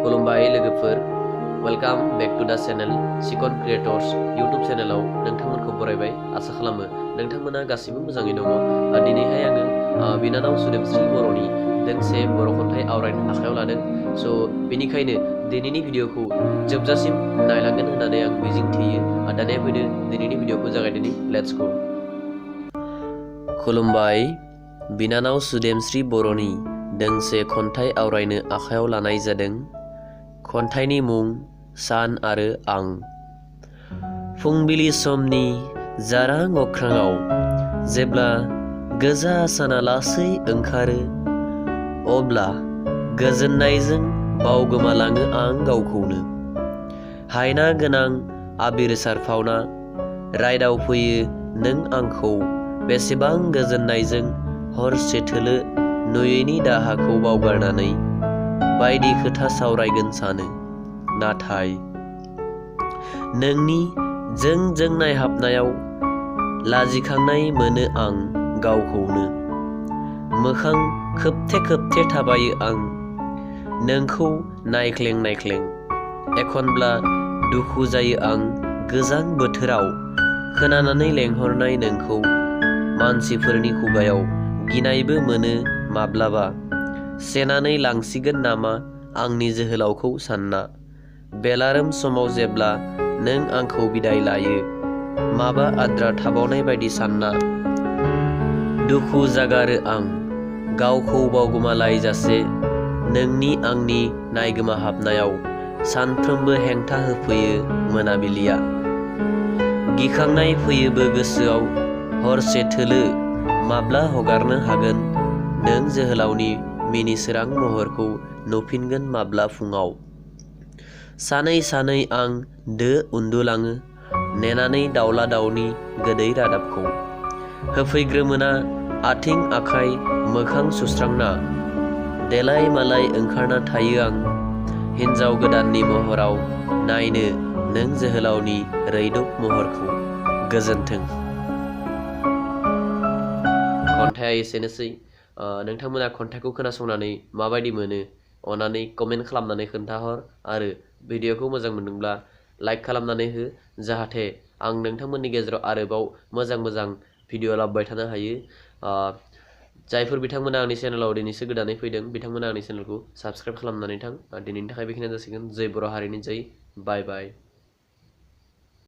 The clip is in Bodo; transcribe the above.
खुलुमबाय लोगोफोर, वेलकाम बैक टू द चैनल चिकन क्रिएटर्स यूट्यूब चैनलाव नोंथांमोनखौ बरायबाय। आसा खालामो नोंथांमोना गासिबो मोजाङै दङ। दिनैहाय आङो बिनानाव सुदेमस्री बर'नि दोंसे बर' खन्थाइ आवरायनो आखायाव लादों। स' बेनिखायनो दिनैनि भिडिअखौ जोबजासिम नायलांगोन होननानै आं मिजिंथियो। दानिया फैदो दिनैनि भिडिअखौ जागायदिनि। Let's go. खुलुमबाय, बिनानाव सुदेमस्री बर'नि दोंसे खन्थाइ आवरायनो आखायाव लानाय जादों। खन्थाइनि मुं सान आरो आं। फुंबिलि समनि जारां अख्राङाव जेब्ला गोजा साना लासै ओंखारो, अब्ला गोजोननायजों बावगोमालाङो आं गावखौनो। हायना गोनां आबिर सारफावना रायदाव फैयो नों आंखौ बेसेबां गोजोननायजों हरसे थोलो नुयैनि दाहाखौ बावगारनानै बायदि खोथा सावरायगोन सानो। नाथाय नोंनि जों नायहाबनायाव लाजिखांनाय मोनो आं गावखौनो। मोखां खोबथे थाबायो आं नोंखौ नायख्लें नायख्लें। एखनब्ला दुखु जायो आं गोजां बोथोराव खोनानानै लेंहरनाय नोंखौ। मानसिफोरनि खुगायाव गिनायबो मोनो माब्लाबा, सेनानै लांसिगोन नामा आंनि जोहोलावखौ सानना। बेलारोम समाव जेब्ला नों आंखौ बिदाय लायो, माबा आद्रा थाबावनाय बायदि सानना दुखु जागारो आं गावखौ बावगोमालायजासे। नोंनि आंनि नायगोमाहाबनायाव सानफ्रोमबो हेंथा होफैयो मोनाबिलिया। गिखांनाय फैयोबो गोसोआव हरसे थोलो माब्ला हगारनो हागोन नों जोहोलावनि मिनिसोरां महरखौ नुफिनगोन माब्ला फुङाव। सानै सानै आं उन्दुलाङो नेनानै दाउला दाउनि गोदै रादाबखौ। होफैग्रोमोना आथिं आखाइ मोखां सुस्रांना, देलाय मालाय ओंखारना थायो आं हिन्जाव गोदाननि महराव नायनो नों जोहोलावनि रैदुब महरखौ। गोजोन्थों। खन्थाइया एसेनोसै। नोंथांमोना खन्थाइखौ खोनासंनानै माबायदि मोनो अन्नानै कमेन्ट खालामनानै खोन्थाहर, आरो भिडिअखौ मोजां मोनदोंब्ला लाइक खालामनानै हो, जाहाथे आं नोंथांमोननि गेजेराव आरोबाव मोजां भिडिअ लाबोबाय थानो हायो। जायफोर बिथांमोना आंनि चेनेलाव दिनैसो गोदानै फैदों, बिथांमोना आंनि चेनेलखौ साबस्क्राइब खालामनानै थां। दिनैनि थाखाय बेखिनियानो जासिगोन। जय बर' हारिनि जय। बाय बाय।